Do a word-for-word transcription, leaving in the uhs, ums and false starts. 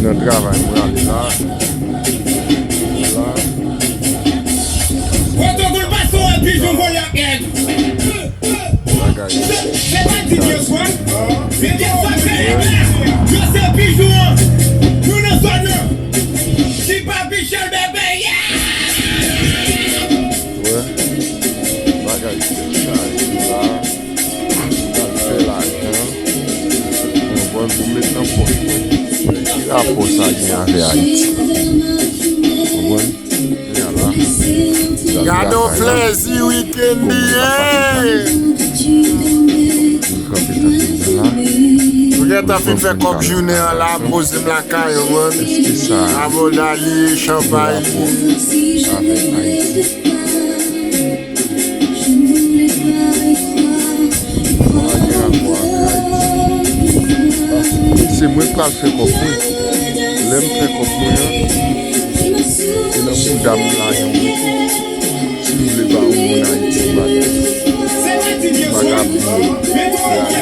Nan travay, m prale la. La. Pwotokòl pase w, pijon vòlè ak nèg. Bagay. Se pa ti Dioswan. Se Dioswan se yo se pijon an. Nou nan zòn nan. Ti Papi Chèl bebe, yeah! Wè. Bagay se sa la. Pral fè lajan. Konprann, pou met nan pòch mwen. Ki rapò sa gen avè Ayiti? Konprann? Kounye a la, gade yon plèzi wikenn li ye. Nou gentan fin fè kòb jounen an la, m poze m lakay, konprann. Abòda li, chanpay li. Avèk Ayiti. Sa pa gen rapò ak Ayiti. Paske se mwen k pral fè kòb mwen. Lè m fè kòb mwen an, se nan bouda m lajan m mete. Si m vle ba yon moun Ayiti, m pa ka. M pa ka bliye.